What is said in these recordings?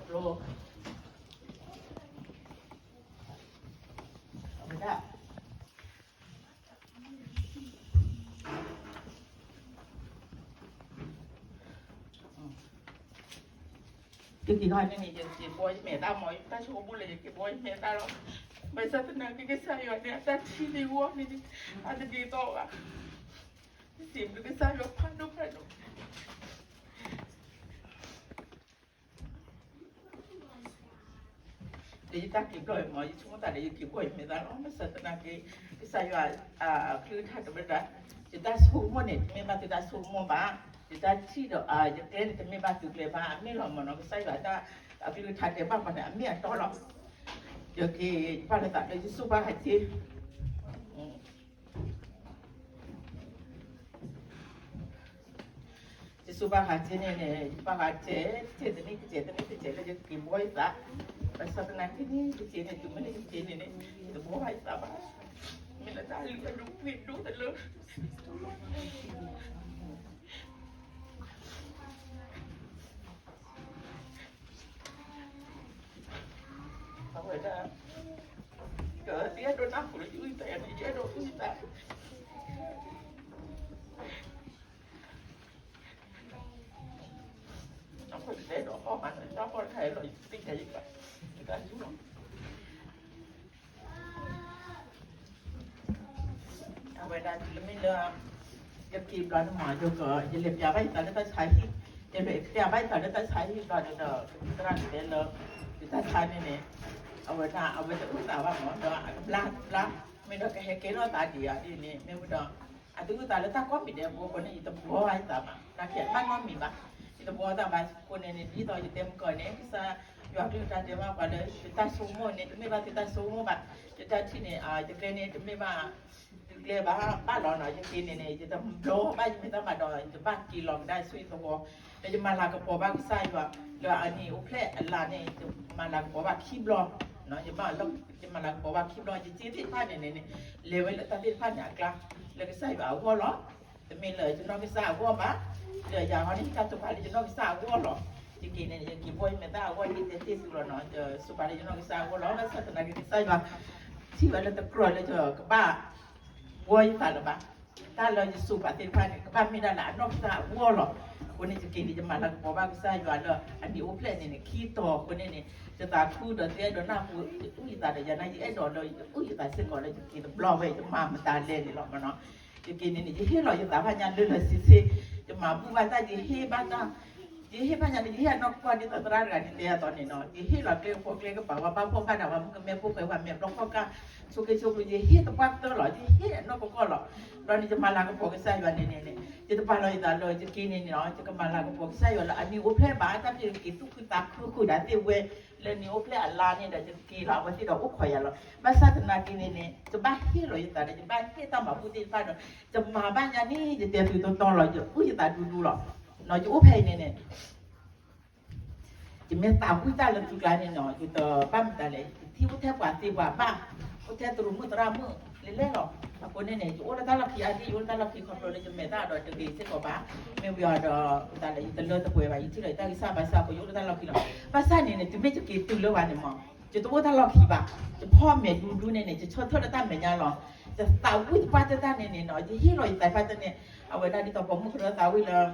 လီၤ, အဝဲဒၣ် ယက့ၤဟီန့ၣ်န့ၣ် ယက့ၤဘှီယမဲာ်သၣ်မး, တၢ်ဆိကမိၣ်လၢယက့ၤဘှီယမဲာ်သၣ်လီၤ. ဘၣ်ဆၣ်သနာ်က့ ကစၢ်ယွၤန့ၣ် အတၢ်ထံၣ်န့ၣ်ဂီၢ်န့ၣ် အတဒ်သိးဘၣ်. စံးဘျုးကစၢ်ယွၤဖးဒိၣ်ဖးဒိၣ်. ဒီးယတၢ်က့ၤဘျီအံၤမး ယဆိကမိၣ်သးဒီး ယက့ၤဘှီယမဲာ်သၣ်လီၤ. ဘၣ်ဆၣ်သနာ်က့ ကစၢ်ယွၤအကလုၢ်ကထါတဘၣ်ဒၣ် ယတၢ်ဆိကမိၣ်န့ၣ် တမ့ၢ်ဘၣ်သုတၢ်ဆိကမိၣ်ဘၣ်. ယတၢ်ထံၣ်ဒီး ယကျဲန့ၣ် တမ့ၢ်ဘၣ်သုကျဲဘၣ်. အမ့ၢ်လီၤမးနီၤ, ကစၢ်ယွၤတၢ်အကလုၢ်ကထါတဲဘၣ်ပှၤန့ၣ် အမ့ၢ်အတီလီၤ. ယက့ၤဘၣ်လၢသးဒီး ယစူၢ်ဘၣ်ဟးက့ၤ ယစူၢ်ဘၣ်ဟးက့ၤန့ၣ်န့ၣ် ယဘၣ်ဟးက့ၤ တကဲးတနံၣ် တကဲးတနံၣ်တကဲးလၢယက့ၤဘှီယသး. ဘၣ်ဆၣ်သနာ်က့န့ၣ် ယက့ၤန့ၣ် တုၤမ့ၢ်လၢယက့ၤန့ၣ်န့ၣ် ယတဘှီဘၣ်ယသးဘၣ်. မ့ၢ်လၢတၢ်လုၢ်အဒိၣ်ပှ့ၤဒိၣ်တလၢ အဝဲဒၣ် ယအဲၣ်ဒိးနၢ်ဟူလၢယအုၣ်ယသးန့ၣ် ယအဲၣ်ဒိးအုၣ်ယသး အဃိန့ၣ် ယအဲၣ်ဒိးဟီၣ်မးန့ၣ် တၢ်ဖီၣ်တခါအံၤလီၤ ယသ့ၣ်ညါယဘၣ် ယတၢ်စူၢ်လီၤ အဝဲဒၣ်တုၤလၢမ့ၢ်လၢ ယက့ၤဘျီန့ၣ်မး ယက ယလဲၤပျးဘၣ်ယသးလၢတၢ်ဆါဟံၣ်, ယလဲၤပျးဘၣ်ယသးလၢတၢ်ဆါဟံၣ်ဘျီန့ၣ်ဒီး သရၣ်တဲလၢ ယတၢ်ဆါန့ၣ်န့ၣ် အဝဲဒၣ် အဝဲတအုၣ်သးဘၣ်မး ဒီးအကဘျါဘျါ မ့ၢ်ဒီးကဟဲကဲထီၣ်သးဒံးဧါဒ်န့ၣ် မ့ၢ်ဝံၤဒီး အတအုၣ်သးလၢတၢ်ကိးမံၤဒဲးအဃိန့ၣ် ယတဘှီဘၣ်ယသးဘၣ် နာ်က့အဘၣ်နီတမံၤဘၣ်, ယတဘှီသးဘၣ်အဃိန့ၣ်န့ၣ် ဒ်သိးယတဲမုၢ်ကီၢ်န့ၣ် ကစၢ်ယွၤကလုၢ်ကထါတဲဘၣ်ပှၤလၢ ယတၢ်ဆိကမိၣ်န့ၣ် တမ့ၢ်ဘၣ်သုတၢ်ဆိကမိၣ်ဘၣ်, ယတၢ်ထံၣ်န့ၣ် ယကျဲန့ၣ် တမ့ၢ်ဘၣ် သုကျဲဘၣ် ဘၣ်လီၤနီၤ ယက့ၤန့ၣ်န့ၣ် ယတဘျီဘၣ်ယမဲာ်သၣ်ဘၣ်ဒီး ယဘၣ်က့ၤလီၤကဒါဆူယသဝီ, ဒီးယမၤလၤကပီၤဘၣ်ကစၢ်ယွၤ လၢအနံၤအိၣ်ဖျဲၣ်အလါန့ၣ် ယမၤလၤကပီၤဘၣ်ခံဘျီ, ယမၤလၤကပီၤဘၣ်ခံဘျီ ယစ့သ့ၣ်တဖၣ်န့ၣ်န့ၣ် လဲၤဝဲလၢတၢ်သ့ၣ်တဖၣ်န့ၣ်အကျါ လၢကစၢ်ယွၤအဂီၢ်လီၤ. တမ့ၢ်လၢယနီၢ်ကစၢ်အဂီၢ်ဘၣ်, ဒီးယၤဟီန့ၣ် တၢ်တိာ်ပာ်လၢယနီၢ်ကစၢ်အဂီၢ်လီၤ. ယက့ၤန့ၣ် ယက့ၤဘှီယမဲာ်သၣ်အဂီၢ် ယတဲတ့ၢ်သုလီၤနီၤ ယစူၢ်ပာ်လၢယနီၢ်ကစၢ်အဂီၢ်လီၤ. ဘၣ်ဆၣ်သနာ်က့ ကစၢ်ယွၤ ထံၣ်ဝဲလၢတကြၢးလၢယကဘၣ် ဘှီယသးလၢၤဘၣ်. တၢ်လၢယစူၢ်ပာ်သ့ၣ်တဖၣ်န့ၣ် ကဘၣ်မ့ၢ်ဒၣ်လၢအနီၢ်ကစၢ်အဂီၢ်လီၤ. အဃိန့ၣ် ယက့ၤန့ၣ် ယမၤလၤကပီၤဘၣ်ကစၢ်ယွၤလၢအနံၤအိၣ်ဖျဲၣ်န့ၣ်န့ၣ် ခံတီၤအဃိန့ၣ်န့ၣ် ယသးခုဒီးသုအဲၣ်ဒိးနၢ်ဟူ ယအုၣ်ယသးဒီးယၤန့ၣ် ယအဲၣ်ဒိးလၢယအုၣ်ယသးစ့ၢ်ကီးလၢယက့ၤတဘျီဝဲ ယမၤမတၤလဲၣ်န့ၣ်လီၤမနီၤ. ယက့ၤန့ၣ်န့ၣ် ယဟ့ၣ်လီၤယသးဘၣ်ညါလၢလၢဆ့ဆ့, ယမၤဘူၣ်ဘၣ်တၢ် ယဟ့ၣ်ဘၣ်တၢ် ယဟ့ၣ်ဘၣ်ညါန့ၣ် ယဟ့ၣ်အနီၢ်ကီၢ်ဒ်သိးသရၣ်တဂၤန့ၣ်တဲအသိးန့ၣ်နီၤ ယဟ့ၣ်လီၤကျဲကပီၤကျဲကပၤ ပှၤဘၣ်ဖှီၣ်ဘၣ်ဒါ ပှၤမုၣ်ကမဲဖိဃဲ ပှၤမဲာ်ဘျီခီၣ်ကၢ် ဆိးက့ဆိးကျိး ယဟ့ၣ်သပှၢ်ကတၢၢ်လီၤ ယဟ့ၣ်အနီၢ်ကီၢ်လီၤ. ဒီးန့ၣ် ယမၤလၤကပီၤကစၢ်ယွၤန့ၣ်န့ၣ်န့ၣ် ယတပာ်လီၤယသးလၢယက့ၤန့ၣ်န့ၣ်နီၤ ယကမၤလၤကပီၤကစၢ်ယွၤလၢအနံၤအိၣ်ဖျဲၣ်ဘၣ် တၢ်ဖဲယက့ၤသူၣ်ခုသးခုဃုာ်ဒၣ်သ့ၣ်ဝဲ လၢနံၤအိၣ်ဖျဲၣ်အလါန့ၣ်ဒီး ယက့ၤလီၤအဝဲသ့ၣ်ဒီးအိၣ်ခိးယၤလီၤ. ဘၣ်ဆၣ်သနာ်က့န့ၣ်န့ၣ် ယဘၣ်ဟ့ၣ်လီၤယသးဒီး ယဘၣ်ဟ့ၣ်တၢ်မၤဘူၣ်သ့ၣ်တဖၣ်ဒီး ယမၤဘၣ်ညါန့ၣ် ယတဲသုတီတီလီၤ ယအုၣ်ယသးဒူဒူလီၤ. ယအိၣ်ဖဲအံၤန့ၣ်န့ၣ် ယမ့ၢ်သးဝံၣ်တၢ်လၢသုကျါန့ၣ်နီၤ ယတဘၣ်မတၤလဲၣ် ယထံၣ်အိၣ်ထဲပှၤသ့ပှၤဘၣ် အိၣ်ထဲတရူးမုၣ်သရၣ်မုၣ်လဲၤလဲၤလီၤ. အဃိန့ၣ်န့ၣ် ယအိၣ်လၢတၢ်လီၢ်ခံအါဒံၣ် ယအိၣ်လၢတၢ်လီၢ်ခံအါဒံၣ်ယအိၣ်လၢတၢ်လီၢ်ခံခီဖျိလၢယမဲာ်သၣ်ဒီးတဂ့ၤစ့ၢ်ကီးဘၣ်. မ့ၢ်ဝံၤအီၤဒီး တၢ်လၢယတလၢတပှဲၤဘၣ် ယထံၣ်လီၤယတၢ်ဂံၢ်စၢ်ဘါစၢ်အဃိ ယအိၣ်လၢတၢ်လီၢ်ခံလီၤ. ဘၣ်ဆၣ်န့ၣ်န့ၣ် တုၤမ့ၢ်ယက့ၤတုၤလၢဝဲန့ၣ်မး ယတအိၣ်တၢ်လီၢ်ခံဘၣ်. ယဖီၣ်မဲာ်ဒူဒူန့ၣ်န့ၣ် ယဆၢထၢၣ်လၢတၢ်မဲာ်ညါလီၤ. ယသးဝံၣ်တပှၢ်တၢၢ်တၢ်န့ၣ်န့ၣ်နီၤ ယဟ့ၣ်လီၤယသးတဖၣ်တန့ၣ် အဝဲဒၣ်ဒ်သိးပိာ်မုၣ်ကရၢသးဝံၣ်လၢ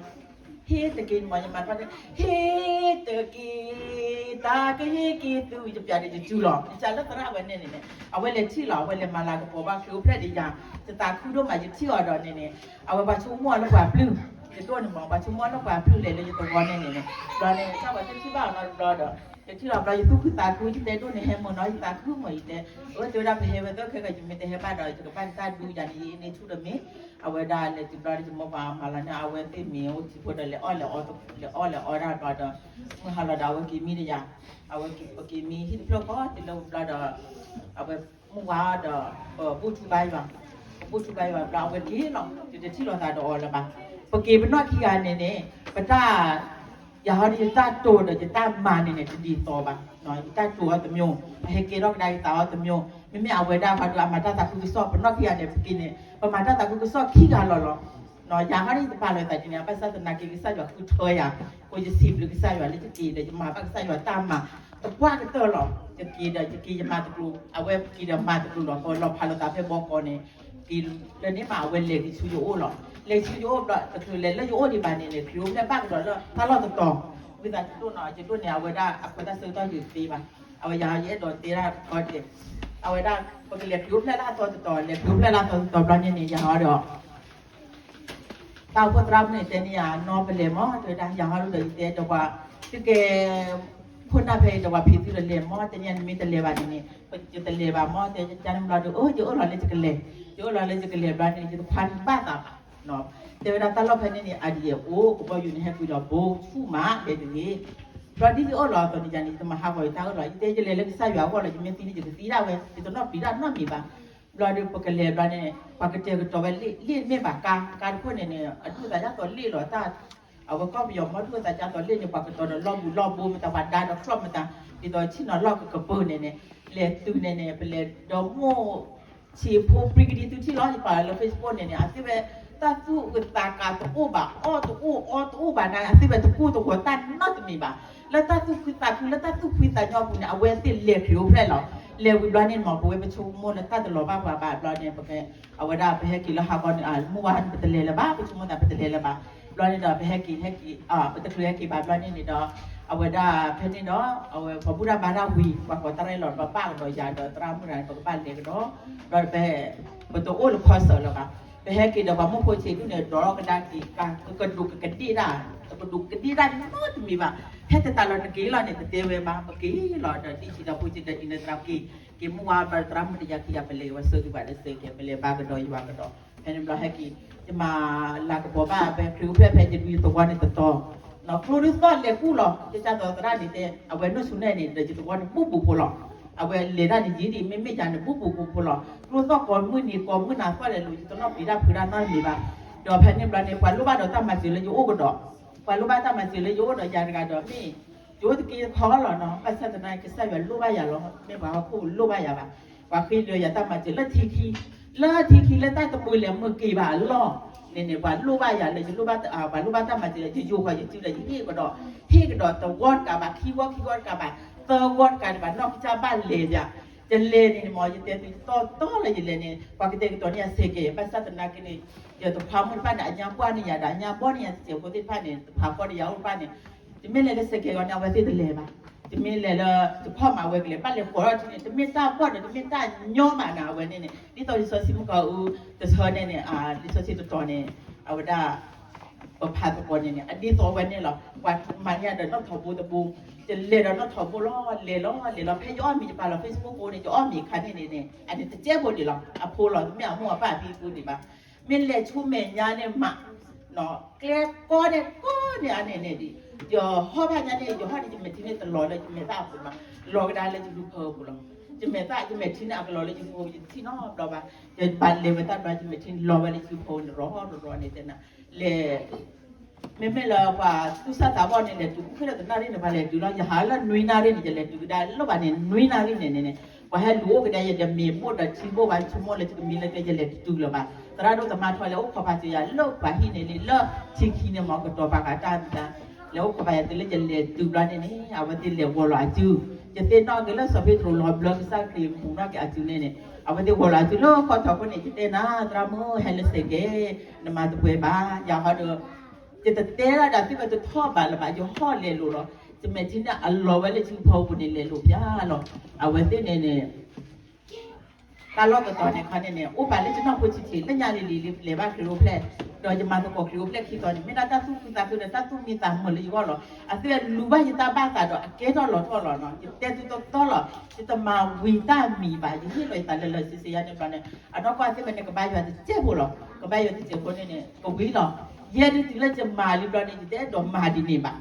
ဟ့ၣ်တက့ၢ်န့ၣ်မး ယမၤတဖၣ်တန့ၣ် ဟ့ၣ်တက့ၢ် တၢ်ကဟ့ၣ်က့ၤသု ယပျးဒီးယစုလီၤ. ယစံးလၢသရၣ်ဝဲန့ၣ်န့ၣ်န့ၣ် အဝဲလဲၤထံၣ်လီၤ အဝဲလဲၤမၤလၤကပီၤဘၣ်ခရံာ်အိၣ်ဖျဲၣ်ဒီးယၤ ယသးခုဒိၣ်မး ယထံၣ်အီၤဒီးန့ၣ်န့ၣ် အဝဲပှၤဆိကမိၣ်အီၤလၢပှၤပျုၢ် ယဒိၣ်န့ၣ်မး ပှၤဆိကမိၣ်အီၤလၢပှၤပျုၢ်လဲၤလၢယသဝီန့ၣ်န့ၣ်န့ၣ် ဘျီန့ၣ် တၢ်ဝဲသ့ၣ်ထံၣ်ဘၣ်အီၤနီတဘျီဒီး ယထံၣ်လီၤဘျီ ယသူၣ်ခုသးခု ယတဲဒိၣ်န့ၣ် ဟဲမုာ်နီၤ ယသးခုမုာ် ယတဲ အဝဲတဲဝဲဒၣ်ပဟဲဝဲသၢခဲကီး ယမ့ၢ်တဟဲဘၣ်ဒီး ယကဘၣ်န့ၢ်တၢ်ဒူယၤန့ၣ် ယအ့န့ၢ်ဆူၣ်ဒီးမ့ၢ် အဝဲဒၣ်လဲၤတုၤဘျီဒီး ယမိၢ်ပှၤမၤလီၤန့ၢ် အဝဲသ့ၣ်မ့ၢ်အိၣ်ထံဖိဒီး လဲၤအီၣ်လဲၤအီ လဲၤအီၣ်လဲၤအီဒၣ်ဘျီဒီး မုၢ်ဟါလီၤဒီးအဝဲက့ၤမံဒီးယၤ အဝဲက့ၤမံဟံၣ်တဖျၢၣ်ဃီ တုၤလၢဘျီဒီး အဝဲမုၢ်ဝါဒီး ပဘူၣ်ထူဘါယွၤ ပဘူၣ်ထူဘါယွၤဘျီ အဝဲက့ၤလီၤ ယတထံၣ်လိာ်သးဒီးအီၤလၢၤဘၣ်. ပက့ၤပနီၢ်ခံဂၤန့ၣ်န့ၣ် ပတၢ် ယၤဟီဒီးယတၢ်တိာ်ဒီးယတၢ်မၤန့ၣ်န့ၣ် တဒ်သိးဘၣ်. ယတၢ်တိာ်အီၤတမျိုး ပဟဲကဲထီၣ်ကဒါယသးအီၤတမျိုး မ့မ့ၢ်အဝဲဒၣ်ဖးဒိၣ် အမၤတၢ်သးခုကစီၣ် ပနီၢ်ခံဂၤန့ၣ် ပက့ၤန့ၣ် ပမၤတၢ်သးခုကစီၣ်ခံဂၤလီၤလီၤ. ယၤဟီဒ်ယတပာ်လီၤယသးဒ်န့ၣ် ဘၣ်ဆၣ်သနာ်က့ ကစၢ်ယွၤဃုထၢယၤ, အဃိယစံးဘျုးကစၢ်ယွၤလၢယက့ၤဒီးယမၤဘၣ်ကစၢ်ယွၤတၢ်မၤ သပှၢ်ကတၢၢ်လီၤ. ယက့ၤဒီးယက့ၤယမၤတကျိၤ, အဝဲက့ၤဒီးမၤတကျိၤလီၤ. ပလီၤဖးလိာ်သးဖဲဘီကီးန့ၣ် က့ၤလၢန့ၣ်မး အဝဲလဲၤက့ၤဆူယအိၣ်လီၤ. လဲၤဆူယအိၣ်ဘျီ တချုးလဲၤလၢယအိၣ်ဒံးဘၣ်န့ၣ်န့ၣ် ခရံာ်အိၣ်ဖျဲၣ်ဘၣ်ကဒီးလၢတၢ်လီၢ်တတီၤ, ဝံသးစူၤဒိၣ်နီၤ ယဒိၣ်န့ၣ် အဝဲဒၣ်အခွဲးတၢ်ဆၢကတီၢ်ယသ့ဘၣ်, အဝဲယၤယအဲၣ်ဒိးတဲဒၣ်ခီတဲာ်, အဝဲဒၣ် ပကလဲၤခရံာ်အိၣ်ဖျဲၣ်လၢအသီတတီၤ, လဲၤခရံာ်အိၣ်ဖျဲၣ်လၢအသီတတီၤဘျီန့ၣ်န့ၣ် ယၤဟီဒီး တၢ်အိၣ်ဖှိၣ်သရၣ်မုၣ်န့ၣ် တဲန့ၢ်ယၤနီၢ်ပလဲၤမၢ်, တဲဝဲဒၣ် ယၤဟီဒီးယတဲဒီးပှၤ သုကဲ ခိၣ်နၢ်ဖဲအံၤဒီးပှၤဖံးသုဒီးလဲၤမၢ်, တဲန့ၢ်ယၤ နမ့ၢ်တလဲၤဘၣ်န့ၣ်န့ၣ် ယတလဲၤဘၣ်မၢ်, တဲန့ၣ်ဘျီဒီး အိၣ် ယအိၣ်လီၤလၢယကလဲၤ, ယအိၣ်လီၤလၢယကလဲၤဘျီန့ၣ် ယတခွါန့ၣ်ဘၣ်သးဘၣ်, တဲဝဲဒၣ်တၢ်လီၢ်ဖဲန့ၣ်န့ၣ် အဒံၣ်အအိၣ် ကဘီယူၤန့ၣ် ဟဲကွံာ်လီၤဘိဆူၣ်မး တဲတဂ့ၤ, ဘျီဒ်ယအိၣ်လီၤအသိးန့ၣ်ယၤန့ၣ် ယတမၤဟးဂီၤယတၢ်အိၣ်လီၤ, ယတဲယလဲၤလၢကစၢ်ယွၤအဂီၢ်လီၤ, ယမ့ၢ်သံန့ၣ် ယကသံဒၣ်ဝဲ ယတနီၣ်ပျံၤတၢ်နီတမံၤဘၣ်. ဘျီဒီးပကလဲၤဘျီန့ၣ် ပှၤကတဲာ်ကတီၤဝဲလ့ၣ်, လ့ၣ်မ့ၢ်ဘၣ်ကါ, ကါတခိၣ်န့ၣ်န့ၣ် အဒူၣ်သးဒ်သိးလ့ၣ်လီၤ, တၢ် အဝဲကီၢ်ပယီၤမီၣ်ဒူၣ်သးဒ်သိးလ့ၣ်န့ၣ် ပှၤကတီၤဒီးလီၢ်ဘူးလီၢ်ဘိမတၤ ပှၤဒါဒီးချီၣ်မတၤ, ဒ်သိးဆ့ၣ်နီၤလီၢ်ကကပၢၤန့ၣ်န့ၣ် လဲၤတုၤန့ၣ်န့ၣ် ပလဲၤဒီးမိၢ် ဆံးဖိပြံကဒံသုထံၣ်လီၤ, ယပာ်လီၤလၢ Facebook န့ၣ်န့ၣ် အသ့ၣ်ဝဲ တၢ်သူၣ်အုးသးကါတအိၣ်ဘၣ်, အီၣ်တအိၣ်အီတအိၣ်ဘၣ်န့ၣ် အသ့ၣ်ဝဲတကိၢ်တဂီၤတၢ်နီတမံၤဘၣ်. လၢတၢ်သူၣ်ဖှံသးခု လၢတၢ်သူၣ်ဖှံသးညီအပူၤန့ၣ် အဝဲသ့ၣ်လဲၤခရံာ်အိၣ်ဖျဲၣ်လီၤ. လဲၤဝံၤဘျီန့ၣ်မး ပဝဲပဆိကမိၣ်လၢတၢ်တလီၤဘၣ်ပှၤဘၣ်ဘျီန့ၣ် ပက အဝဲဒၣ်ပဟဲက့ၤလၢဟးဂီၤန့ၣ် မုၢ်ဝါ ပတလဲၤလၢၤဘၣ်, ပဆိကမိၣ်သးပတလဲၤလၢၤဘၣ်. ဘျီန့ၣ်ဒီး ပဟဲက့ၤ ဟဲက့ၤ ပတချုးဟဲက့ၤဘၣ်ဘျီန့ၣ်န့ၣ်ဒီး အဝဲဒၣ်ဖဲန့ၣ်ဒီး အဝဲပှၤဘူၣ်တၢ်ဘါတၢ်ဝံၤ ပှၤကိးတၢ်ရဲၣ်လီၤ ပဘၣ်ကဒီးယၤဒီးသရၣ်မုၣ်တဂၤန့ၣ် ပကဘၣ်လဲၤကဒီး, ဒီးပ ပတအိၣ်လၢခီစၢၤလၢၤဘၣ်. ပဟဲက့ၤဒီးပှၤမုၢ်ဖိဆံးဒူၣ်န့ၣ် ဒိးထီၣ်ကဒါက့ၤ ကကဒူးကကဒ့ၣ်တၢ်, တကဒူးကဒ့ၣ်တၢ်နီတမံၤဘၣ်. ဟဲတတးလီၤနက့ၤလီၤန့ၣ် တတဲဝဲဘၣ်, ပက့ၤလီၤဒီး ဒ်ဆံးဒီးဖိဆံးဒီးဒ်န့ၣ်သရၣ်က့ၤ, က့ၤမုၢ်ဝါဘျီသရၣ်မုၣ်တယါခံဂၤ ပလဲၤဝဲဆၢက့ၤဘၣ်ဒီးဆၢက့ၤ ပလဲၤဘၣ်ကဒီးယၤဘၣ်ကဒီး. ဖဲန့ၣ်ဘျီဟဲက့ၤ ယမၤလၤကပီၤဘၣ် ဖဲခရံာ်အိၣ်ဖျဲၣ်ဖဲယဒုးယသဝီန့ၣ်တတီၤ, ကျိဒုးသီၣ်လဲၤကူၣ်လီၤ ကစၢ်သီသရၣ်န့ၣ်တဲ အဝဲနုၢ်ဆူၣ်နဲၣ်န့ၣ် ဒီးယသဝီန့ၣ် ဘူးဘူးဖိလီၤ. အဝဲလဲၤတၢ်န့ၣ်ယံၤဒံး မ့မ့ၢ်ယၤန့ၣ် ဘူးဘူးဖိဖိလီၤ. ကျိသီၣ်ကိးမုၢ်နံၤ ကိးမုၢ်နၤသီၣ်လဲၤလိၤ ယတနီၣ်ပျံၤတၢ်ဖုးတၢ်နီတမံၤဘၣ်. ဒီးဖဲန့ၣ်ဘျီန့ၣ် ပှၤလိၣ်ဘၣ်ဒီးတၢ်မၤစၢၤလၢယအိၣ်ကဒီး, ပှၤလိၣ်ဘၣ်တၢ်မၤစၢၤလၢယအိၣ်ဒီးယၤတဂၤဒီးမ့ၢ် ယအိၣ်တက့ၢ်ခီလီၤနီၤ, ဘၣ်ဆၣ်သနာ်က့ ကစၢ်ယွၤလိၣ်ဘၣ်ယၤလီၤ, မ့ၢ်ပှၤဟီၣ်ခိၣ်လိၣ်ဘၣ်ယၤဘၣ်. ပှၤဃ့လၢယၤတၢ်မၤစၢၤလၢထံခံ, လၢထံခံလၢတၢ်တမုာ်လဲၤမုာ်က့ၤဘၣ်အလီၢ်န့ၣ်န့ၣ် ပှၤလိၣ်ဘၣ်ယၤလၢယလိၣ်ဘၣ်, ပှၤလိၣ်ဘၣ်တၢ်မၤစၢၤလၢယယိၤဃီၤယစုဒီးယဟ့ၣ်ကဒီး, ဟ့ၣ်ကဒီးတဝီတကးဘၣ် ခံဝီခံဝီတကးဘၣ် သၢဝီတကးဒံးဘၣ် နီၢ်ကစၢ်ဘၣ်လဲၤယၤ, ယလဲၤန့ၣ်န့ၣ်မ့ၢ် ယတဲသုတီတီလၢယလဲၤန့ၣ် ပှၤကတဲာ်ကတီၤန့ၢ်ယၤစဲးကဲး, ဘၣ်ဆၣ်သနာ်က့န့ၣ် ယတခွါမုၣ်တဖၣ်န့ၣ် အညါဘှၣ်န့ၢ်ယၤဒီး အညါဘှီန့ၢ်ယၤတစဲးဖိသ့ၣ်တဖၣ်န့ၣ် တဖးဖီဒီးယၤအိၣ်တဖၣ်န့ၣ် တမ့ၢ်လဲၤလၢစဲးကဲးဂီၤန့ၣ် အဝဲသ့ၣ်တလဲၤဘၣ်. တမ့ၢ်လဲၤလၢ တခီမး အဝဲကလဲၤဘၣ်လဲၤဃီၤထီၣ်ထံန့ၣ် တမ့ၢ်တၢ်ဘှီၣ်ဒီး တမ့ၢ်တၢ်ညီမးနၤ အဝဲန့ၣ်န့ၣ် ဒ်သိးလံာ်စီဆှံမုၢ်ကီးအူတဆၢန့ၣ်န့ၣ် လံာ်စီဆှံတတီၤန့ၣ် အဝဲဒၣ် ပဖးသကိးန့ၣ်န့ၣ် အဒ်သိးအဝဲန့ၣ်လီၤ. ပှၤမၤန့ၢ်ယၤဒီးနီၣ်ထိးဘိတဘိ, ယလဲၤဒီးနီၣ်ထိးဘိလီၤ လဲၤလီၤလဲၤလီၤ ဖဲယအီၣ်မ့ၤ ယပာ်လီၤ Facebook ဖိန့ၣ် ယအီၣ်မ့ၤအခါန့ၣ်န့ၣ်န့ၣ် အန့ၣ်တကဲဖိဒံးလီၤ. အဖိလီၤ တမ့ၢ်အမိၢ်အပၢ်အဖံအဖုဒံးဘၣ်. မ့ၢ်လဲၤဆူမဲာ်ညါန့ၣ်မး ကျဲကီန့ၣ်ကီန့ၣ်အါန့ၢ်န့ၣ်ဒံး, ယဟီၣ်ဘၣ်ညါန့ၣ် ယဟီၣ်န့ၣ် ယမဲာ်ထံန့ၣ်တလီၤလၢယမဲာ်သၣ်အပူၤဘၣ်, လီၤကဒါလၢယလူၤဖီအပူၤလီၤ. ယမဲာ်သၣ် ယမဲာ်ထံန့ၣ် အကလီၤလၢယလူၤဖီ ယတထံၣ်နီတဘျီဘၣ်. ယဘၣ်လဲၤဝဲတၢ်ဘျီ ယမဲာ်ထံန့ၣ်လီၤဝဲလၢယလူၤဖီန့ၣ် ရီၤရီၤန့ၣ်တဲနၤ လဲၤ မ့မ့ၢ်လၢပှၤသူၣ်စၢ်သးဘီၣ်န့ၣ် လဲၤတုၤ ဃ့ၢ်လၢတနၣ်ရံၣ်န့ၣ် ပှၤလဲၤတုၤလီၤ. ယဟးလၢနွံနၣ်ရံၣ်န့ၣ် ယလဲၤတုၤကဒါလၢဘၣ်န့ၣ် နွံနၣ်ရံၣ်န့ၣ်န့ၣ်န့ၣ် ပှၤဟဲလူၤအိၣ်ကဒါယၤဒီး မ့ၤဘိၣ်ဒီးထံဘိၣ်ဘၣ် ဆိကမိၣ်လၢယကမံလၢကျဲ ယလဲၤတတုၤလၢၤဘၣ်. သရၣ်ဒိၣ်သမါထီၣ်လဲၤအိၣ်ခိးပာ်စၢၤယၤလၢပှၤဟံၣ်န့ၣ်လံ လၢထံခံန့ၣ်မ့ၢ်ကတီၤပာ်ဃာ်တၢ်မတၤ လဲၤအိၣ်ခိးပာ်ယၤတုၤလၢယလဲၤတုၤဘျီန့ၣ်န့ၣ် အဝဲသ့ၣ်လဲၤဂီၤလီၤအစု, ယသ့ၣ်နီၣ်က့ၤလၢစီၤပ့းတရူးလီၤဘျၢကစၢ်ခရံာ်မူၤနီၣ်က့ၤအစုန့ၣ်န့ၣ် အဝဲသ့ၣ်ဂီၤလီၤအစုလၢခီၣ်ထီၣ်ခိၣ်န့ၣ် ယတဲနၤ သရၣ်မုၣ် ဟဲလၢစဲးကဲး နမၤတပှဲၤဘၣ် ယၤဟီဒီး ယတတဲဒၣ်ဒီးသ့ၣ်ဝဲတထီၣ်ဘၣ်လၢၤဘၣ် ယဟီၣ်လဲၤလိာ်လီၤ. ယမဲာ်ထံန့ၣ်အလီၤဝဲလၢထံဖီပူၤန့ၣ် လဲၤလိာ်ပျၢ်လီၤ. အဝဲသ့ၣ်န့ၣ်န့ၣ် တၢ်လီၢ်ကတီၤန့ၣ်ခီန့ၣ်န့ၣ် အိၣ်ပာ်လၢယနီၢ်ဖိဆံးဆံး လၢညါလံၤလံၤလံၤ လဲၤဘၣ်ခရံာ်အိၣ်ဖျဲၣ်, ဒီးယမၤသကိးခရံာ်အိၣ်ဖျဲၣ်ခံသီန့ၣ် မ့ၢ်ဒၣ်တၢ်သူၣ်ခုသးခုဒီးတၢ်သူၣ်မံသးမုာ်လၢယဂီၢ်လီၤ. အသ့ၣ်လူၤဘၣ်ယတၢ်ဘၣ်သးဒီး အကဲထီၣ်လီၤထီၣ်လီၤနီၤ ယတဲသုတီတီလီၤ. ယတမၤဝံၤတၢ်မံၤဘၣ် ယဟ့ၣ်လီၤယသးလၢလၢဆ့ဆ့ယါန့ၣ်ဘျီန့ၣ် အနီၢ်ကီၢ်သ့ၣ်ဝဲန့ၣ် ကဘၣ်ယွၤတစဲးဖိလီၤ. ကဘၣ်ယွၤတစဲးဖိန့ၣ်န့ၣ် ကဝံၤလီၤ. ယဲဒုးတုၤလၢယမၤလံဘျီန့ၣ် ယတအဲၣ်ဒိးမၤဒ်န့ၣ်ဘၣ်.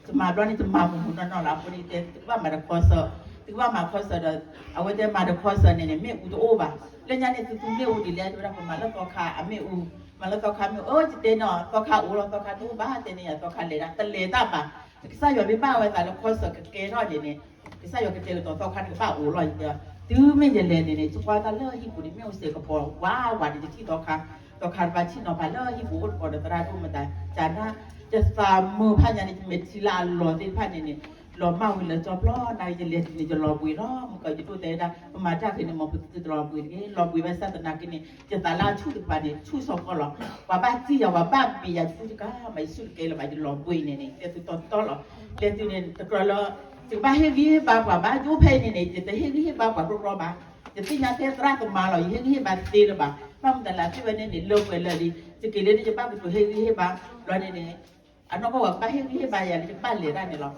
ယမၤဘျီန့ၣ် ယမၤမုာ်မုာ်နီၢ်နီၢ်လီၤ. အဃိန့ၣ် ယတဲသုကဘၣ်မၤတခီဆၢ, သုကဘၣ်မၤခီဆၢဒီး အဝဲတဲမၤတခီဆၢန့ၣ်န့ၣ် မ့ၣ်အူတအိၣ်ဘၣ်. လၢညါန့ၣ် သုသုမ့ၣ်အူဒ်လဲၣ် တဲဝဲဒၣ် ပမၤလၢသီခါအမ့ၣ်အူ, မၤလၢသီခါမ့ၣ်အူ အိ ယတဲနီၤ သီခါအိၣ်လီၤ သီခါတအိၣ်ဘၣ် တဲန့ၣ်ယၤ သီခါလဲၤဒၣ် တလဲၤတၢ်ဘၣ်. ကစၢ်ယွၤမ့ၢ်ဘၣ်ဝဲသးလၢခီဆၢကကဲထီၣ်န့ၣ်န့ၣ် ကစၢ်ယွၤကတဲာ်ကတီၤသီခါန့ၣ်ကဘၣ်အိၣ်လီၤ. ယတဲ တုၤမ့ၢ်ယလဲၤန့ၣ်န့ၣ် ယကွၢ်တၢ်လၢဟံၣ်ပူၤန့ၣ် မ့ၣ်အူစဲးကပီၤဝးဝးန့ၣ် ယထံၣ်သီခါ သီခါတဘၣ်ဆ့ၣ်နီၤဖးလၢဟံၣ်ပူၤအိၣ်တကိးဒီးသရၣ်ဒိၣ်မတၤ ကနၣ် ယသးမုာ်ဖးညါန့ၣ် ယမဲာ်ထံလၢအလီၤသ့ၣ်တဖၣ်န့ၣ်န့ၣ် လီၤမၢ်ဝံၤလၢကၠီဖျီ နၤယလဲၤတုၤန့ၣ် ယလီၤဘှံးလီၤ မုၢ်ကီးယဒိၣ်တဲဝဲဒၣ် ပမၤတၢ်ဂ့ၤန့ၣ် မ်ပသုတလီၤဘှံးတဂ့ၤ လီၤဘှံးဘၣ်ဆၣ်သနာ်က့န့ၣ် ယသးလၢအဆူၣ်တကပၤန့ၣ် ဆူၣ်စီၤကီလီၤ ပှၤဘၣ်စံၣ်ယၤ ပှၤဘၣ်ဘ့ၣ်ယၤ ယဆူၣ်တကါမး ယဆူၣ်တကဲလၢၤဘၣ် ယလီၤဘှံးန့ၣ်န့ၣ် တဲသုတီတီလီၤ လဲၤတုၤန့ၣ် တကြၢးလၢ ယကဘၣ်ဟ့ၣ်ဂံၢ်ဟ့ၣ်ဘါပှၤဘၣ် ယအိၣ်ဖဲအံၤန့ၣ်န့ၣ် ယတဟ့ၣ်ဂံၢ်ဟ့ၣ်ဘါပှၤကြီကြီဘၣ် ယသ့ၣ်ညါထဲသရၣ်သမါလီၤ ယဟ့ၣ်ဂံၢ်ဟ့ၣ်ဘါတသ့လၢၤဘၣ် ဘၣ်မတၤလဲၣ်သ့ၣ်ဝဲန့ၣ်န့ၣ် လၢပှဲၤလၢာ်လံ ယက့ၤလၢန့ၣ် ယဘၣ်ကတိၤဟ့ၣ်ဂံၢ်ဟ့ၣ်ဘါ ဘျီန့ၣ်န့ၣ် အနီၢ်ကီၢ်ဝဲကဘၣ်ဟ့ၣ်ဂံၢ်ဟ့ၣ်ဘါယၤလၢယကဘၣ်လဲၤဒၣ်န့ၣ်လီၤ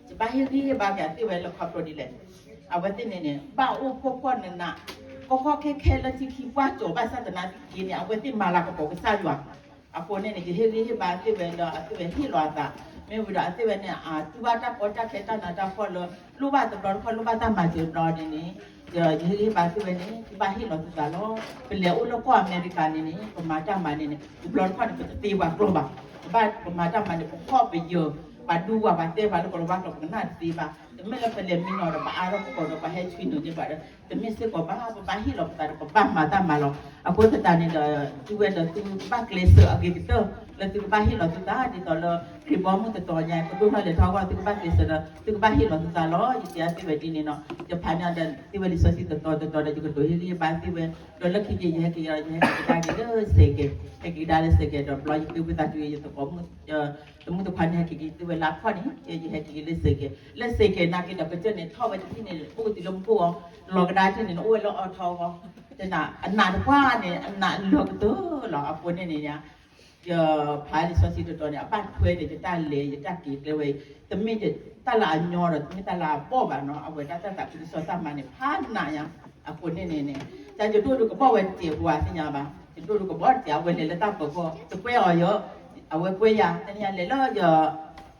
ယဘၣ်ဟ့ၣ်ဂံၢ်ဟ့ၣ်ဘါက့ၤအသ့ၣ်ဝဲလၢခီဖျိဒ်လဲၣ် အဝဲသ့ၣ်န့ၣ်န့ၣ် ဘၣ်အိၣ်ဖှီၣ်ဖှီၣ်နးနး ကီကီခဲခဲလၢထံခံပှၢ်ကၠီၤဘၣ်ဆၣ်သနာ်က့န့ၣ် အဝဲသ့ၣ်မၤလၤကပီၤကစၢ်ယွၤ အဃိန့ၣ်န့ၣ် ယဟ့ၣ်ဂံၢ်ဟ့ၣ်ဘါအသ့ၣ်ဝဲဒီးအသ့ၣ်ဝဲဟ့ၣ်လီၤအသး မ့ၢ်ဝံၤဒီးအသ့ၣ်ဝဲန့ၣ် အတူၢ်ဘၣ်တၢ်ကီတၢ်ခဲတၢ်နးတၢ်ဖှီၣ်လၢ လိၣ်ဘၣ်တဘျီတခီၣ်လိၣ်ဘၣ်တၢ်မၤစၢၤဘျီန့ၣ်န့ၣ် ယဟ့ၣ်ဂံၢ်ဟ့ၣ်ဘါသ့ၣ်ဝဲန့ၣ် သုဘၣ်ဟ့ၣ်လီၤသုသးလီၤ ပလဲၤအိၣ်လၢကီၢ်အမဲရကၤန့ၣ်န့ၣ် ပမၤတၢ်မၤန့ၣ်န့ၣ် တဘျီတခီၣ်န့ၣ် ပတသ့ပှၤကျိာ်ဘၣ် ပဘၣ်ပမၤတၢ်မၤန့ၣ် ပဖီၣ်ပယၢၤ ပှၤဒူပှၤပှၤတဲပှၤလၢကီၢ်လီၤဝါကျိာ် ပကနၣ်တသ့ဘၣ် တမ့ၢ်လၢပလဲၤမံနီၤဒီး ပအါထီၣ်ပကိးဒီး ပှၤဟဲဆွံနုာ်န့ၢ်ပှၤဒီး တမ့ၢ်စ့ၢ်ကီးဘၣ် ပဘၣ်ဟ့ၣ်လီၤပသးဒီး ပဘၣ်မၤတၢ်မၤလီၤ အဃိသတးန့ၣ်ဒီး သုဝဲဒီးသုကဘၣ်ကျဲးစၢးအဂ့ၤကတၢၢ် လၢသုကဘၣ်ဟ့ၣ်လီၤသုသး ဒ်သိးလၢ ခရံာ်ဘီမုၢ်တတီၤညါ ကဒိၣ်ထီၣ်လဲၤထီၣ်အဂီၢ် သုကဘၣ်ကျဲးစၢးဒီး သုကဘၣ်ဟ့ၣ်လီၤသုသးလီၤ ယတဲအသ့ၣ်ဝဲဒ်န့ၣ်နီၤ ယဖးန့ၢ်ဒီးသ့ၣ်ဝဲလံာ်စီဆှံတတီၤတတီၤဒီး ယကတိၤဟ့ၣ်ဂံၢ်ဟ့ၣ်ဘါသ့ၣ်ဝဲ ဒီးလၢခံက့ၤ ယဟဲက့ၤ ယဟဲက့ၤကဒါက့ၤလၢစဲးကဲး ဟဲက့ၤကဒါလၢစဲးကဲးဒီး ဘျီယဃ့ဝံသးစူၤ ယသကိးမုၣ် တမုၣ်တခွါန့ၣ် ဟဲက့ၤက့ၤသ့ၣ်ဝဲလၢအခီၣ်န့ၣ် ယဟဲက့ၤက့ၤလၢစဲးကဲး လၢစဲးကဲးနာ်က့ဒီး ကစၢၢ်န့ၣ် ထီၣ်ဝဲတထံၣ်န့ၣ် အိၣ်ကတုၤလၢမူခိၣ်အီၤ လီၤကဒါထံၣ်န့ၣ် အိၣ်ဝဲလၢအီထီအဂီၢ် တနၤ အနးတပှၢ်န့ၣ် အနးလၢကတၢၢ်လီၤ အဃိန့ၣ်န့ၣ် ယဖးလံာ်စီဆှံတတီၤန့ၣ် အဘၣ်ထွဲဒီးယတၢ်လဲၤ ယတၢ်က့ၤကျဲဝဲအံၤ တမ့ၢ်တၢ်လၢအညီဒီး တမ့ၢ်တၢ်လၢအဘီၣ်ဘၣ်နီၤ အဝဲဒၣ်တၢ်သးခုကစီၣ်တၢ်မၤန့ၣ် ဖးနးညါ အဃိန့ၣ်န့ၣ်န့ၣ် တၢ်ယဒိၣ်ဒိၣ်ကဘီဝဲတစဲးပှၤသ့ၣ်ညါဘၣ် ယဒိၣ်ဒိၣ်ကဘီတစဲး အဝဲလဲၤလၢတၢ်ပၢၤကီၢ် တကွဲအီၤယီၤ အဝဲကွဲယၤ တနံၤညါလဲၤလၢယ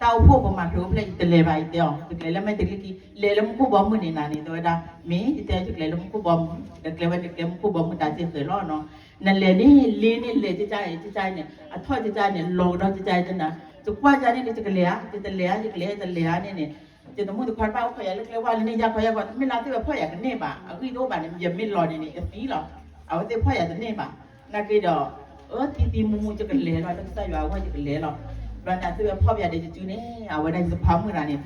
တၢ်အိၣ်ဖှိၣ်ပမၤခရံာ်အိၣ်ဖျဲၣ် ယတလဲၤဘၣ် ယတဲအီၤ ယကလဲၤလၢမူခိၣ်ဘီမုၢ်န့ၣ်နၤန့ၣ် တဲဝဲဒၣ် မ့ၢ် ယတဲ ယကလဲၤလၢမူခိၣ်ဘီမုၢ် ဒီးကျဲဝဲန့ၣ် ကျဲမူခိၣ်ဘီမုၢ်တၢ်စ့ၢ်ကီးလီၤနီၤ နလဲၤန့ၣ် လ့န့ၣ်လဲၤကကါအံၤ ကကါအံၤန့ၣ် အထီၣ်ကကါအံၤန့ၣ် လီၤကဒီးကကါအံၤတနၤ ယကွၢ်ယၤန့ၣ်န့ၣ် ယကလဲၤဧါ ယတလဲၤဧါ ယကလဲၤ ယတလဲၤဧါန့ၣ်န့ၣ် ယတမုၣ်တခွါတဘၣ်အိၣ်ခိးယၤလၢကျဲဝါလၢန့ၣ် ယါခီယါခီ တမ့ၢ်လၢသ့ၣ်ဝဲဖီၣ်ယၤကန့ၢ်ဘၣ် အဂံၢ်တအိၣ်ဘၣ်န့ၣ် ယမ့ၢ်လီၤန့ၣ်န့ၣ် ယသံလီၤ အဝဲသ့ၣ်ဖီၣ်ယၤတန့ၢ်ဘၣ် နာ်က့ဒီး အၢ သံသံမူမူ ယကလဲၤလီၤ လၢကစၢ်ယွၤအဂီၢ်ယကလဲၤလီၤ ဘျီန့ၣ် အသ့ၣ်ဝဲဖီၣ်ပယၤဒီးယစုန့ၣ် အဝဲဒၣ်ယသခွါမုၣ်တဂၤန့ၣ်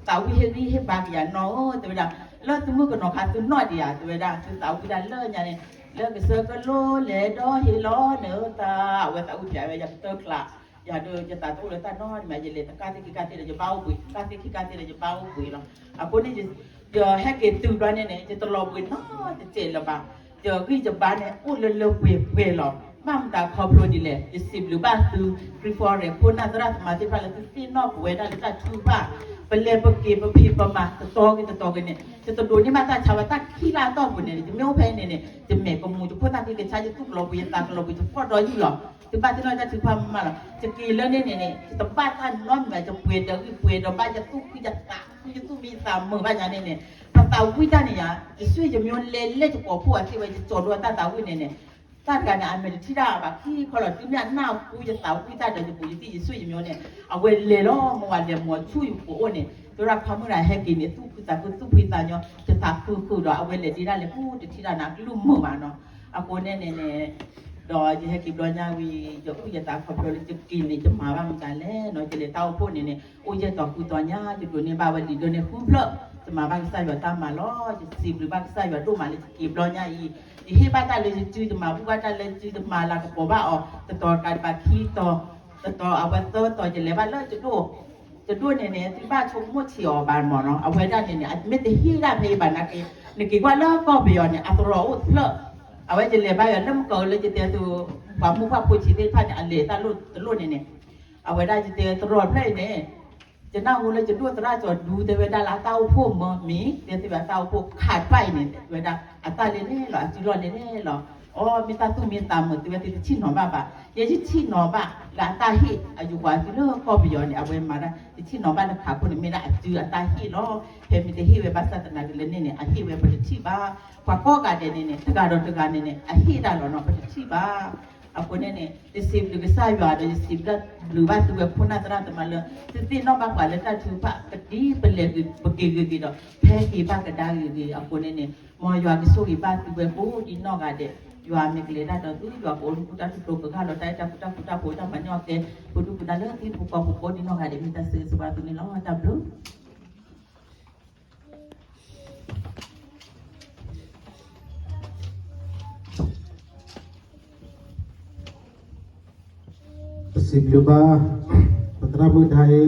သးဝံၣ်ဟ့ၣ်ဂံၢ်ဟ့ၣ်ဘါကယၤနီၢ်ဧၢ တဲဝဲဒၣ် လၢသုမုၣ်ကနီၤခါသုနီၢ်ဒံးဧါ တဲဝဲဒၣ် သုသးဝံၣ်တၢ်လၢညါန့ၣ် လၢကစၢၢ်ကလိလဲၤဒီးဟ့ၣ်လီၤနသး အဝဲသးဝံၣ်ပယၤဝဲယကတၢၢ်ချး ယၤဒီးယသးတအိၣ်လၢတၢ်နီတမံၤ ယလဲၤတကါသ့ၣ်ခံကါသ့ၣ်ဒီးယဘၣ်အိၣ်ဘှံး ကါသ့ၣ်ခံကါသ့ၣ်ဒီးယဘၣ်အိၣ်ဘှံးလီၤ အဃိန့ၣ် ယဟဲက့ၤတုၤဘျီန့ၣ်န့ၣ် ယတလီၤဘှံးနီတစဲးလၢၤဘၣ် ယဂံၢ်ယဘါန့ၣ် အိၣ်လၢလၢပှဲၤပှဲၤလီၤ ဘၣ်မတၤခီဖျိဒ်လဲၣ် ယစံးဘျုးဘၣ်သု ခရံာ်ဖိအရ့ၣ်ခိၣ်နၢ်သရၣ်သမါသ့ၣ်တဖၣ်လၢသုသ့ၣ်နီၣ်ပဝဲဒၣ်လၢတၢ်ထုကဖၣ် ပလဲၤပက့ၤပဖံးပမၤတတီၤဂ့ၤတတီၤဂ့ၤန့ၣ် ယတဒိးန့ၢ်ဘၣ်တၢ်ဆါဝဲတၢ်ခံလၢအတီၢ်ပူၤန့ၣ် ယမ့ၢ်အိၣ်ဖဲအံၤန့ၣ်န့ၣ် ယမဲာ်ကမူၤ ယခိၣ်သၣ်ဃံကဆါ ယသူၣ်ကလီၤဘှံး ယသးကလီၤဘှံး ယဖီၣ်ဒီယုၢ်လီၤ သုဘၣ်သ့ၣ်နီၣ်တၢ်ထုကဖၣ်မးမးလီၤ ယက့ၤလၢန့ၣ်န့ၣ်န့ၣ် ယတဘၣ်တၢ်နီတမံၤ ယပှဲၤဒီးဂံၢ်ပှဲၤဒီးဘါ ယသူၣ်ခုယသးခု ယသူၣ်မံသးမုာ်ဘၣ်ညါန့ၣ်န့ၣ် ပသးဝံၣ်တၢ်န့ၣ်ယါ ယဆွေယမျိုးလဲၤလဲၤယကိာ်ဖှိၣ်အသ့ၣ်ဝဲ ယကၠီၤဒိအတၢ်သးဝံၣ်န့ၣ်န့ၣ် တၢ်တဂၤန့ၣ် အမဲာ်တထံၣ်တၢ်ဘၣ်ခံခီလီၤ တုၤမ့ၢ်အနၢ်ဟူယသးဝံၣ်တၢ်ဒီးယဘူးယတံၢ်ယဆွေယမျိုးန့ၣ် အဝဲလဲၤလီၤ မ့ၢ်ဝဲလဲၤမိၤဆူၣ်ယကိာ်အိၣ်န့ၣ် သရၣ်ခွါမုၣ်တဂၤဟဲက့ၤန့ၣ် သူၣ်ခုသးခု သူၣ်ဖှံသးညီ ယသးခုဃုာ်ဒီး အဝဲလဲၤဒ့တၢ်လဲၤပူၤတထံၣ်တၢ်န့ၣ် အကလုၢ်မုာ်မးနီၤ အဃိန့ၣ်န့ၣ်န့ၣ် ဒီးယဟဲက့ၤဘျီညါဝံၤ ယအိၣ်ယသးခီဖျိလၢယက့ၤန့ၣ် ယမၤဘၣ်မတၤလဲၣ်နီၤ ယလဲၤတၢ်အိၣ်ဖှိၣ်န့ၣ်န့ၣ် အိၣ်ယဲၢ်တီၤဃုတီၤညါ ယဒိးန့ၢ်ဘၣ်ဝဲလံာ်ဒိန့ၣ်ဃုဖျၢၣ် ယမၤဘၣ်ကစၢ်ယွၤတၢ်မၤလီၤ ယစံးဘျုးဘၣ်ကစၢ်ယွၤဒိၣ်မးလၢယက့ၤဘျီညါအံၤ ယဟ့ၣ်ဘၣ်တၢ်လၢယစု ယမၤဘူၣ်ဘၣ်တၢ်လၢယစု ယမၤလၤကပီၤဘၣ်အီၤ တတီၤတကးတဘၣ်ခံတီၤ တတီၤအဝဲသၢတီၤ ယလဲၤဘၣ်လၢယဒိၣ် ယဒိၣ်န့ၣ်န့ၣ် သုဘၣ်ဆိကမိၣ်ထံအီၤဘၣ်မးနီၤ အဝဲဒၣ်န့ၣ်န့ၣ် အမ့ၢ်တဟ့ၣ်ဒၣ်ဖဲအံၤဘၣ်နာ်က့ နက့ၤကွၢ်လၢကီၢ်ပယီၤန့ၣ် အသရိာ်အိၣ်တဖျၢၣ် အဝဲယလဲၤဘၣ်ယၤလၢမုၢ်ကီၤလၢယတဲသု ပှၤမူပှၢ်ဖိဆံးသ့ၣ်တဖၣ်န့ၣ် အလဲၤတၢ်လိၣ်တလိၣ်န့ၣ်န့ၣ် အဝဲဒၣ်ယတဲသရိာ်တဖျၢၣ်အံၤန့ၣ် ယနၢ်ဟူလၢယဒိၣ်သရၣ်ကၠီၤဒူတဲဝဲဒၣ်လၢအတၢ်အိၣ်ဖှိၣ်မၢမ့ၢ် တဲသ့ၣ်ဝဲအတၢ်အိၣ်ဖှိၣ်ခးတဖၣ်အံၤန့ၣ် တဲဝဲဒၣ် အတၢ်လဲၤလဲၤလီၤ အစုလီၢ်လဲၤလဲၤလီၤ အီ မ့ၢ်တၢ်သူၣ်မံသးမုာ် သုဝဲသုတထံၣ်နီၤဘၣ်ဘၣ် ယဲယထံၣ်နီၤဘၣ်လၢအတၢ်ဟ့ၣ် အယူၤကွၢ်သုလၢကီၢ်ပယီၤန့ၣ် အဝဲမၤတၢ် ယထံၣ်နီၤဘၣ်လၢခးခိၣ်န့ၣ် မ့ၢ်ဒၣ်အစုအတၢ်ဟ့ၣ်လီၤ ဖဲမ့ၢ်တဟ့ၣ်ဝဲဘၣ်ဆၣ်သနာ်က့လၢန့ၣ်န့ၣ် အဟ့ၣ်ဝဲပတထံၣ်ဘၣ် ပှၤကိးဂၤဒဲးန့ၣ်န့ၣ် တဂၤဒီးတဂၤန့ၣ်န့ၣ် အဟ့ၣ်တၢ်လီၤနီၤ ပတထံၣ်ဘၣ် အဃိန့ၣ်န့ၣ် ယစံးဘျုးကစၢ်ယွၤဒီး ယစံးဘျုးဘၣ်သုဝဲခိၣ်နၢ်သရၣ်သမါလၢ သုသ့ၣ်နီၣ်ဘၣ်ပှၤလၢတၢ်ထုကဖၣ် ပဒ်ပလဲၤဂ့ၤ ပက့ၤဂ့ၤဂ့ၤဒီး ဖဲက့ၤဘၣ်ကဒါဂ့ၤဂ့ၤ အဃိန့ၣ်န့ၣ် မ်ယွၤကဆိၣ်ဂ့ၤဘၣ်သုဝဲကိးဒ်နီၢ်ဂၤဒဲး ယွၤမ့ၢ်ကလဲၤတၢ်ဒီးသု, ယွၤကအိၣ်လၢသုတၢ်ထူၣ်ဖျိးကဂၤလီၤ. တၢ်အဲၣ်တၢ်ကွံတၢ်ဃူတၢ်ဖိးတၢ်မၤညီၣ်ကဲ ပဒုၣ်ပဒါလၢသုပူၤကိးပူၤကိးဒ်နီၢ်ဂၤဒဲး မ့ၢ်တၢ်ဆၢဂ့ၤဆၢဝါသုန့ၣ်လီၤ. တၢ်ဘျုး ပစံးဘျုးဘၣ် ပသရၣ်မုၣ်ဒါအံၤ